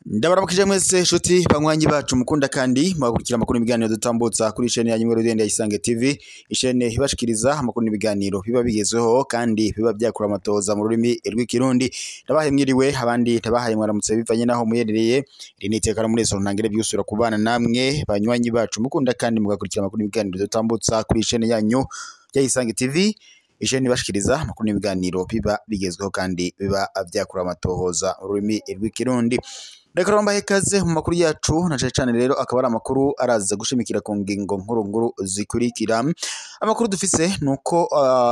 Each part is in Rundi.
Ndabaramukije mwese nshuti banywanyi bacu mukunda kandi mwakurikira amakuru n'ibiganiro dutambutsa kuri chaîne yanyu Rudende ya Isange TV, ishene ibashikiriza amakuru n'ibiganiro biba bigezweho kandi biba byakura amatoza mu rurimi rw'ikirundi. Ndabahaye mwiriwe, abandi ndabahaye mwaramutse bivanye naho muyerereye. Iri ni iteka muri so ntangire byusura kubana namwe banywanyi bacu mukunda kandi mugakurikira amakuru n'ibiganiro dutambutsa kuri chaîne yanyu ya Isange TV, ishene ibashikiriza amakuru n'ibiganiro biba bigezweho kandi biba byakura amatohoza mu rurimi rw'ikirundi. Reka romba ikaze mu makuru yacu na cane cane rero akaba ari amakuru araza gushimikira ku ngingo nkuru nkuru zikurikira. Amakuru dufise nuko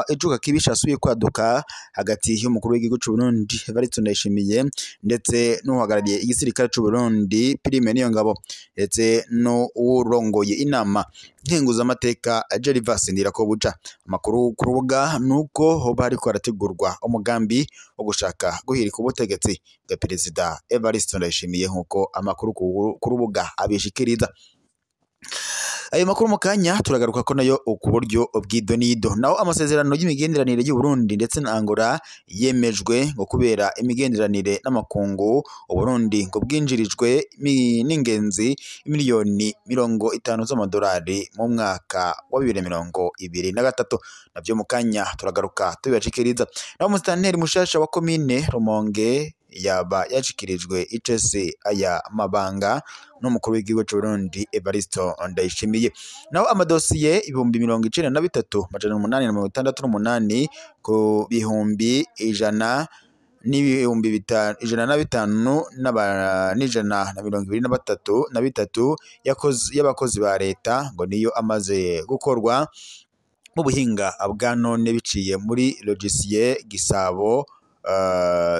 icuka kibi casubiye kwaduka hagati y'umukuru w'igihugu c'u Burundi Evariste Ndayishimiye ndetse n'uhagarariye igisirikare c'u Burundi Prime Niyongabo ndetse n'uwurongoye inama nkenguzamateka Gervais Ndirakobuca. Amakuru ku rubuga nuko hoba hariko harategurwa umugambi wo gushaka guhirika ubutegetsi bwa Perezida Evariste Ndayishimiye nkuko amakuru ku rubuga abishikiriza. Ayo makuru mu kanya turagaruka ko nayo ku buryo bw'idonido. Naho amasezerano y'imigenderanire y'u Burundi ndetse na Angola yemejwe ngo kubera imigenderanire n'amakungu, Uburundi ngo bwinjirijwe n'ingenzi miliyoni 50 z'amadolari mu mwaka wa 2023. Navyo mu kanya turagaruka tubibashikiriza. Naho umusitanteri mushasha wa komine Rumonge yaba yashikirijwe icese aya mabanga n'umukuru w'igihugu c'u Burundi Evariste Ndayishimiye. Naho amadosiye 93,868 ku bihumbi ijana n'ibihumbi ijana na bitanu n'ijana na mirongo ibiri na batatu na bitatu y'abakozi ba leta ngo niyo amaze gukorwa mu buhinga bwa none biciye muri logiciel Gisabo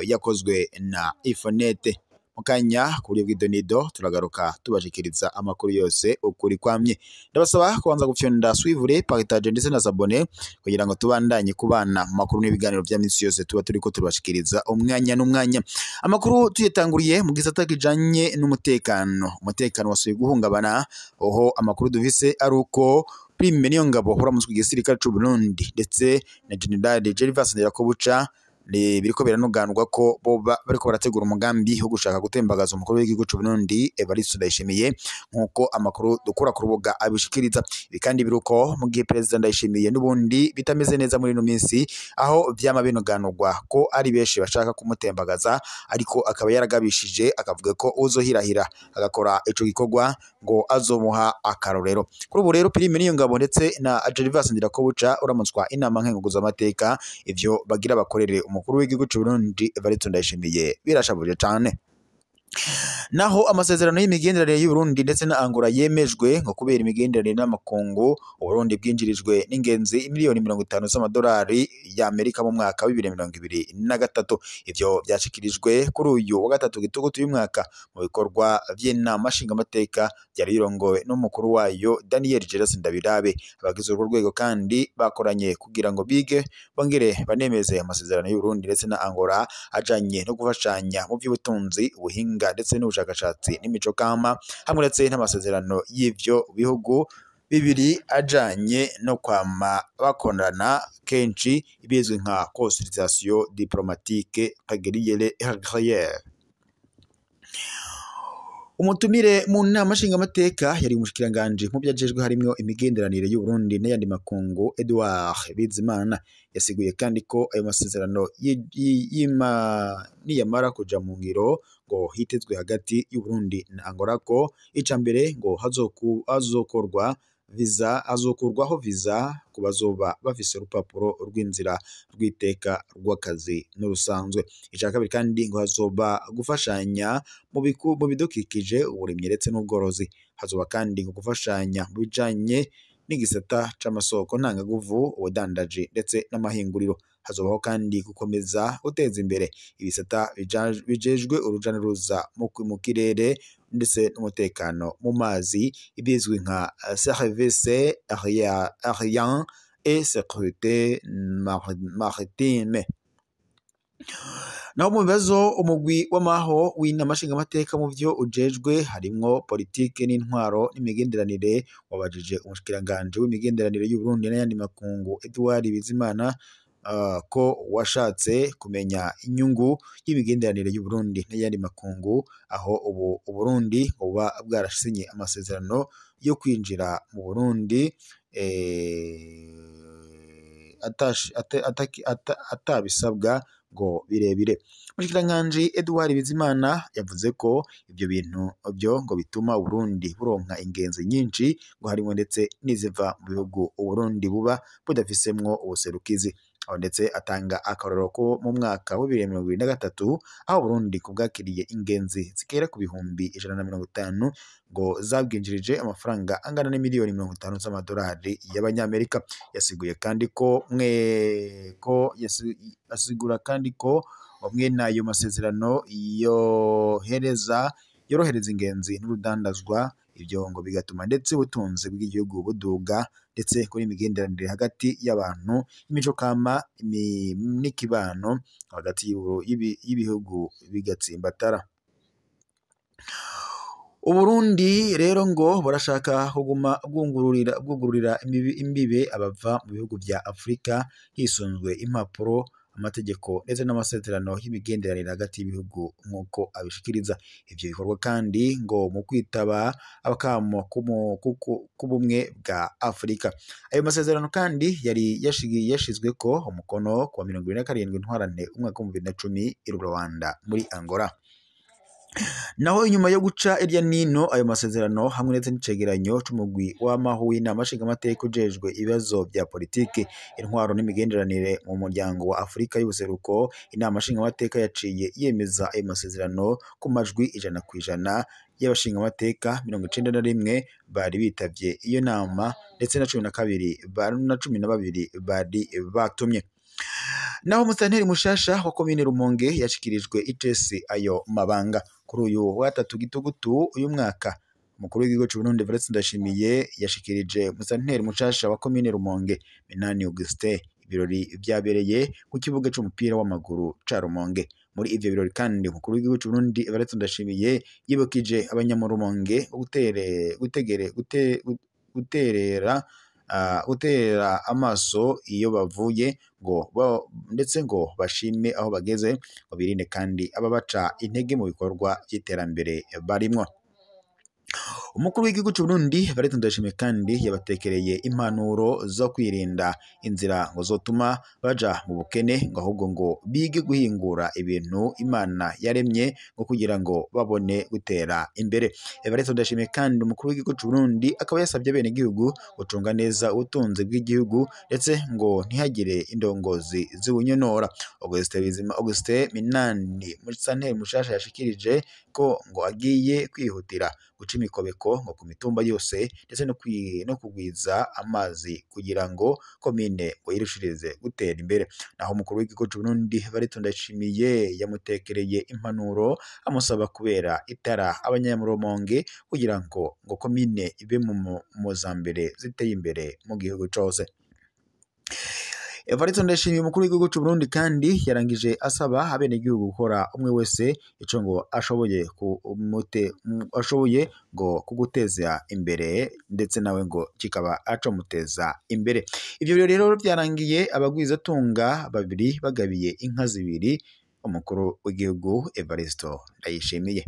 yakozwe na Ifonete. Mukanya ku buryo bw'idonido turagaruka tubashikiriza amakuru yose ukuri kwamye. Ndabasaba kubanza gufyonda suivre, partage ndetse na s'abonner kugira ngo tubandanye kubana mu makuru n'ibiganiro vya minsi yose tuba turiko turabashikiriza umwanya n'umwanya. Amakuru tuyatanguriye mu gisata kijanye n'umutekano. Umutekano wasubiye guhungabana, oho amakuru dufise ari uko Prime Niyongabo uramutswe igisirikare c'u Burundi ndetse na General Gervais Ndirakobuca biriko biranuganurwa ko boba bariko barategura umugambi wo gushaka gutembagaza umukuru w'igihugu c'u Burundi Evariste Ndayishimiye nkuko amakuru dukura ku rubuga abishikiriza. Ibi kandi biruko mu gihe Perezida Ndayishimiye n'ubundi bitameze neza muri ino minsi, aho vyama binuganurwa ko ari benshi bashaka kumutembagaza, ariko akaba yaragabishije akavuga ko uzohirahira agakora ico gikorwa ngo azomuha akarorero. Kuri ubu rero Prime Niyongabo ndetse na Gervais Ndirakobuca uramutswa inama nkenguzamateka ivyo bagira bakorere umukuru w'igihugu c'u Burundi Evariste Ndayishimiye birashabuje cane. Naho amasezerano y'imigenderanire y'u Burundi ndetse na Angola yemejwe ngo kubera imigenderanire n'amakungu, Uburundi bwinjirijwe n'ingenzi miliyoni 50 z'amadolari y'Amerika mu mwaka wa 2023. Ivyo vyashikirijwe kuri uyu wa gatatu gitugutu y'umwaka mu bikorwa vy'inama nshingamateka vyari birongowe n'umukuru wayo Daniel Gerard Ndabirabe. Abagize urwo rwego kandi bakoranye kugira ngo bige bongere banemeze amasezerano y'u Burundi ndetse na Angola ajanye no gufashanya mu vy'ubutunzi, ubuhinga ndetse n'ubushakashatsi n'imico kama, hamwe ndetse n'amasezerano y'ivyo bihugu bibiri ajanye no kwama bakorana kenshi ibizwi nka consultation diplomatique régulière. Umutumire mu nama nshingamateka yari umushikiranganje mu vyajejwe harimwo imigenderanire y'u Burundi n'ayandi makungu Edouard Bizimana yasiguye kandi ko ayo masezerano niyamara kuja mu ngiro ngo hitezwe hagati y'u Burundi na Angola ko icambere ngo hazokorwa visa, hazokurwaho visa ku bazoba bafise urupapuro rw'inzira rw'iteka rw'akazi n'urusanzwe. Ica kabiri kandi ngo hazoba gufashanya mu bidukikije, uburimyi ndetse n'ubworozi. Hazoba kandi ngo gufashanya mu bijanye n'igisata c'amasoko ntangaguvu, ubudandaji ndetse n'amahinguriro. Hazobaho kandi gukomeza guteza imbere ibisata bijejwe uruja n'uruza mu kirere ndetse n'umutekano mu mazi, ibizwi nka service aérien et sécurité maritime. Naho mu bibazo umugwi w'amaho w'inama nshingamateka mu vyo ujejwe harimwo politike n'intwaro n'imigenderanire, wabajije umushikiranganji w'imigenderanire y'Uburundi n'ayandi makungu Edouard Bizimana ko washatse kumenya inyungu y'imigenderanire y'Uburundi n'ayandi makungu, aho ubu Uburundi buba bwarasinye amasezerano yo kwinjira mu Burundi atabisabwa ngo birebire. Umushikiranganji Edouard Bizimana yavuze ko ivyo bintu byo ngo bituma Uburundi buronka ingenzi nyinshi, ngo harimwo ndetse n'iziva mu bihugu Uburundi buba budafisemwo ubuserukizi. Aho ndetse atanga akarorero ko mu mwaka wa 2023 aho Burundi kubwakiriye ingenzi zigera ku 150,000 ngo zabwinjirije amafaranga angana n'imiliyoni 50 z'amadolari y'abanyamerika. Yasiguye kandi ko asigura kandi ko bamwe n'ayo masezerano yorohereza ingenzi n'urudandazwa, ibyo ngo bigatuma ndetse ubutunzi bw'igihugu buduga, ndetse kuri imigenderanire hagati y'abantu, imico kama n'ikibano hagati y'ibihugu bigatsimbatara. Uburundi rero ngo burashaka kuguma bwugururira imbibe abava mu bihugu vya Afrika hisunzwe impapuro, amategeko ndetse n'amasezerano y'imigenderanire hagati y'ibihugu nk'uko abishikiriza. Ivyo bikorwa kandi ngo mu kwitaba abakamo k'ubumwe bwa Afrika. Ayo masezerano kandi yari yashizweko umukono kuwa 27 Ntwarante umwaka wa 2010 i Rwanda muri Angola. Naho inyuma yo guca irya nino ayo masezerano hamwe ndetse n'icegeranyo c'umugwi w'amaho w'inama nshingamateka ujejwe ibibazo vya politike, intwaro n'imigenderanire mu muryango wa Afrika y'ubuseruko, inama nshingamateka yaciye yemeza ayo masezerano ku majwi 100% y'abashingamateka 91 bari bitavye iyo nama, ndetse na 12 bari batumye. Naho musitanteri mushasha wa komine Rumonge yashikirijwe icesi ayo mabanga kuri uyu wa 3 Gitugutu uyu mwaka. Umukuru w'igihugu c'u Burundi Evariste Ndayishimiye yashikirije musitanteri mushasha wa komine Rumonge Minani Augustin. Ibirori vyabereye ku kibuga c'umupira w'amaguru ca Rumonge. Muri ivyo birori kandi umukuru w'igihugu c'u Burundi Evariste Ndayishimiye yibukije abanyamurumonge guterera amaso iyo bavuye ngo ndetse ngo bashime aho bageze, ngo birinde kandi ababaca intege mu bikorwa by'iterambere barimwo. Umukuru w'igihugu c'u Burundi Evariste Ndayishimiye kandi yabatekereye impanuro zo kwirinda inzira ngo zotuma baja mu bukene, ngo ahubwo ngo bige guhingura ibintu Imana yaremye ngo kugira ngo babone gutera imbere. Evariste Ndayishimiye kandi umukuru w'igihugu c'u Burundi akaba yasabye bene gihugu gucunga neza ubutunzi bw'igihugu, ndetse ngo ntihagire indongozi zibunyonora. Augustin Minani musitanteri mushasha yashikirije ko ngo agiye kwihutira guca imikobeko ngo ku mitumba yose, ndetse no kugwiza amazi kugira ngo komine ngo yirushirize gutera imbere. Naho umukuru w'igihugu c'u Burundi Evariste Ndayishimiye yamutekereye impanuro amusaba kubera itara abanyamurumonge kugira ngo komine ibe mu zambere ziteye imbere mu gihugu cose. Evariste Ndayishimiye umukuru w'igihugu c'u Burundi kandi yarangije asaba abenegihugu gukora umwe wese ico ngo ashoboye ngo kuguteza imbere, ndetse nawe ngo kikaba acomuteza imbere. Ivyo birori rero byarangiye abagwizatunga babiri bagabiye inka zibiri umukuru w'igihugu Evariste Ndayishimiye.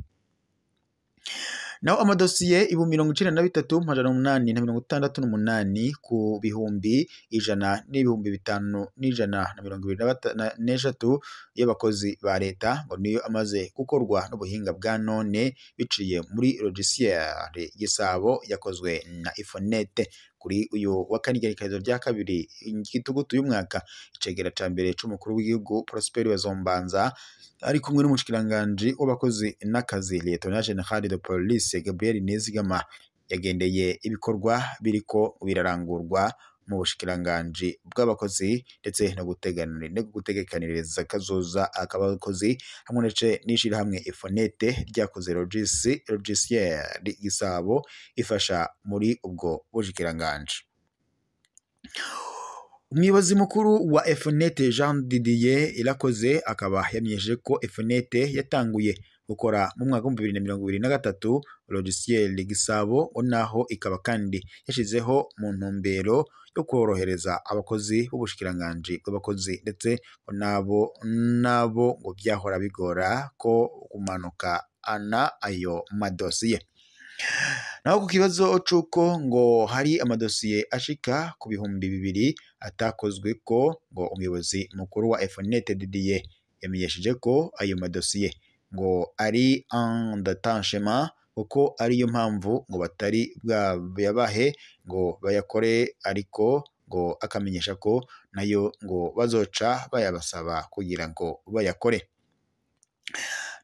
Naho amadosiye 93,868 ku 100,523 y'abakozi ba leta ngo niyo amaze gukorwa n'ubuhinga bwa none biciye muri logiciel Gisabo yakozwe na Ifonete. Kuri uyu wa kane igenekerezo rya 2 Gitugutu uyu mwaka, icegera ca mbere c'umukuru w'igihugu Prosper Bazombanza ari kumwe n'umushikiranganji w'abakozi n'akazi Lieutenant General de Police Gabriel Nizigama yagendeye ibikorwa biriko birarangurwa mu bushikiranganji bw'abakozi ndetse no gutegekaniriza kazoza akabakozi, hamwe ndetse n'ishirahamwe Ifonete ryakoze logiciel Gisabo ifasha muri ubwo bushikiranganji. Umuyobozi mukuru wa Efonete Jean Didier Irakoze akaba yamenyesheje ko Efonete yatanguye gukora mu mwaka w'ibihumbi 2023 logiciel Gisabo, naho ikaba kandi yashizeho mu ntumbero yo korohereza abakozi b'ubushikiranganji bw'abakozi, ndetse nabo ngo byahora bigora ko kumanuka ana ayo madosiye. Naho ku kibazo c'uko ngo hari amadosiye ashika ku 2000 atakozwe ko, ngo umuyobozi mukuru wa Efonete Didier yamenyesheje ko ayo madosiye ngo ari en détachement, kuko ariyo mpamvu ngo batari bwayabahe ngo bayakore, ariko ngo akamenyesha ko nayo ngo bazoca bayabasaba kugira ngo bayakore.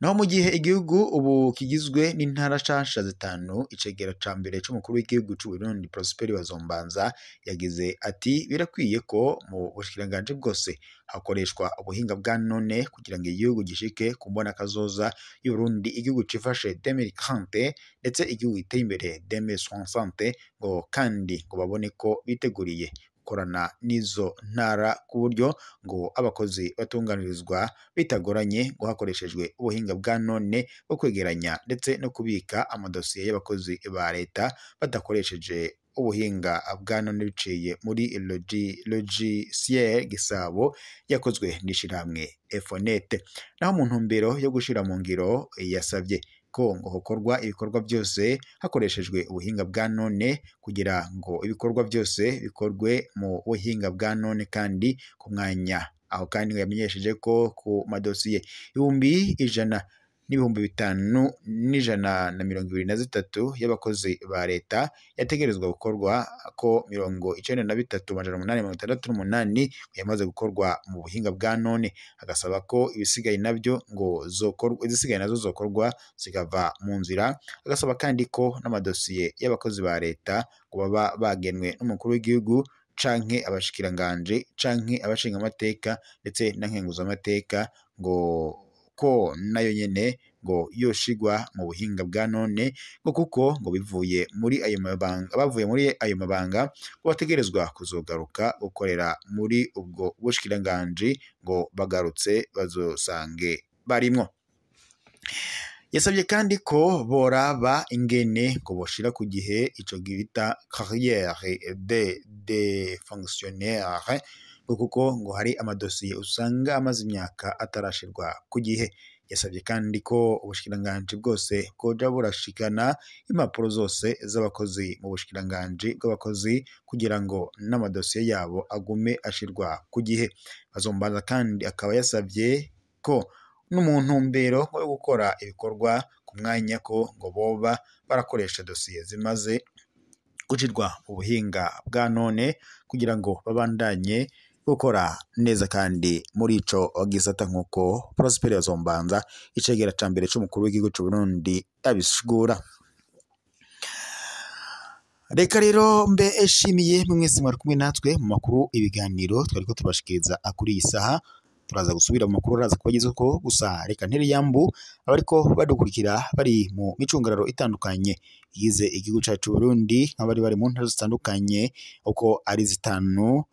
Naho mu gihe igihugu ubu kigizwe n'intara nshasha 5, icegera ca mbere c'umukuru w'igihugu c'u Burundi Prosper Bazombanza yagize ati birakwiye ko mu bushikiranganji bwose hakoreshwa ubuhinga bwa none kugira ngo igihugu gishike ku mbona kazoza y'Uburundi, igihugu cifashe 2030 ndetse igihugu giteye imbere 2060, ngo kandi ngo babone ko biteguriye gukorana n'izo ntara ku buryo ngo abakozi batunganirizwa bitagoranye, ngo hakoreshejwe ubuhinga bwa none bwo kwegeranya ndetse no kubika amadosiye y'abakozi ba leta badakoresheje ubuhinga bwa none biciye muri logiciel Gisabo yakozwe n'ishirahamwe Efonete. Naho mu ntumbero yo gushira mu ngiro yasabye ko ngo hokorwa ibikorwa byose hakoreshejwe ubuhinga bwa none kugira ngo ibikorwa byose bikorwe mu buhinga bwa none kandi ku mwanya. Aho kandi yamenyesheje ko ku madosiye 100,000 n'ibihumbi 5,123 y'abakozi ba leta yategerezwa gukorwa ko 93,868 yamaze gukorwa mu buhinga bwa none, agasaba ko ibisigaye nabyo ngo zokorwa, izisigaye nazo zokorwa zikava mu nzira. Agasaba kandi ko n'amadosiye y'abakozi ba leta ngo baba bagenwe n'umukuru w'igihugu canke abashikiranganje canke abashingamateka ndetse na nkenguzamateka, ngo ko nayo nyene ngo yoshigwa mu buhinga bwa none, ngo kuko ngo bivuye muri ayo mabanga, bavuye muri ayo mabanga ngo bategerezwa kuzogaruka gukorera muri ubwo bushikiranganji, ngo bagarutse bazosange barimwo. Yasabye kandi ko boraba ingene ngo boshira ku gihe ico bita carrière de fonctionnaire, ngo kuko ngo hari amadosiye usanga amaze imyaka atarashirwa ku gihe. Yasabye kandi ko ubushikiranganji bwose bwoja burashikana impapuro zose z'abakozi mu bushikiranganji bw'abakozi kugira ngo n'amadosiye yabo agume ashirwa ku gihe. Bazombanza kandi akaba yasabye ko no mu ntumbero yo gukora ibikorwa ku mwanya ko ngo boba barakoresha dosiye zimaze gushirwa mu buhinga bwa none kugira ngo babandanye gukora neza kandi muri ico gisata, nk'uko Prosper Bazombanza icegera ca mbere c'umukuru w'igihugu c'u Burundi abisigura. Reka rero mbe eshimiye mwese mwari kumwe natwe mu makuru, ibiganiro twariko tubashikiriza kuri iyi saha. Turaza gusubira mu makuru araza kubageza ko, gusa reka ntere yambu abariko badukurikira bari mu micungararo itandukanye yize igihugu cacu Burundi, nk'abari bari mu ntara zitandukanye uko ari 5,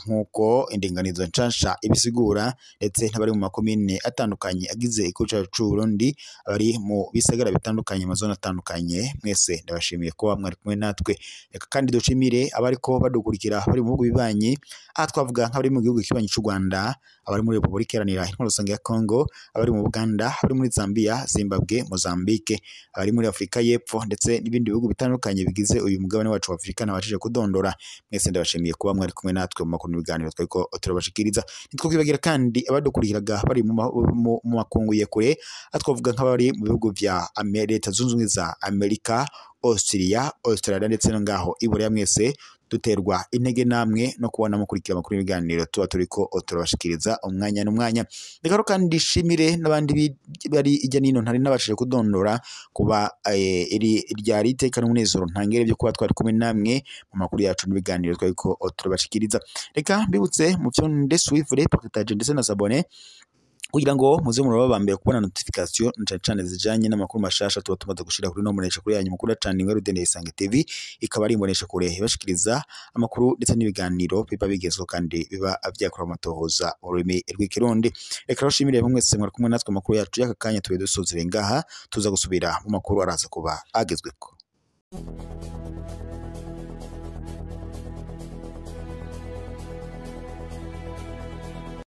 nk'uko indinganizo nshasha ibisigura, ndetse n'abari mu makomine atandukanye agize igihugu cacu Burundi, abari mu bisagara bitandukanye, amazone atandukanye, mwese ndabashimiye kuba mwari kumwe natwe. Reka kandi dushimire abariko badukurikira bari mu bihugu bibanyi, aha twavuga nk'abari mu gihugu kibanyi c'u Rwanda, abari muri Repubulika Iharanira Intwaro Rusange ya Congo, abari mu Buganda, abari muri Zambia, Zimbabwe, Mozambique, abari muri Afurika y'Epfo ndetse n'ibindi bihugu bitandukanye bigize uyu mugabane wacu wa Afurika nabashije kudondora. Mwese ndabashimiye kuba mwari kumwe natwe mu makuru n'ibiganiro twariko turabashikiriza. Ntitwokwibagira kandi abadukurikiraga bari mu makungu ya kure, aha twavuga nk'abari mu bihugu vya Leta Zunze Ubumwe za Amerika, Austria, Australia ndetse no ngaho i Buraya. Mwese duterwa intege namwe no kubona mukurikira amakuru y'ibiganiro tuba turiko turabashikiriza umwanya n'umwanya. Reka rero kandi nshimire n'abandi bari ijya nino ntari nabashije kudondora, kuba iri ryari iteka n'umunezero ntangere byo kuba twari kumwe namwe mu makuru yacu n'ibiganiro twariko turabashikiriza. Reka mbibutse mu vyonde suivre, partage ndetse na s'abonner kugira ngo muze muraba ba mbere kubona notification na cane cane zijanye n'amakuru mashasha tuba tumaze gushira kuri no munesha kure yanyu mukunda cane Inkuru Rudende Isange TV, ikaba ari imbonesha kure ibashikiriza amakuru ndetse n'ibiganiro biba bigezweho kandi biba vyakora amatohoza mu rurimi rw'Ikirundi. Reka rero nshimire mwese mwari kumwe natwe amakuru yacu y'aka kanya tube dusozere ngaha, tuza gusubira mu makuru araza kuba agezweko.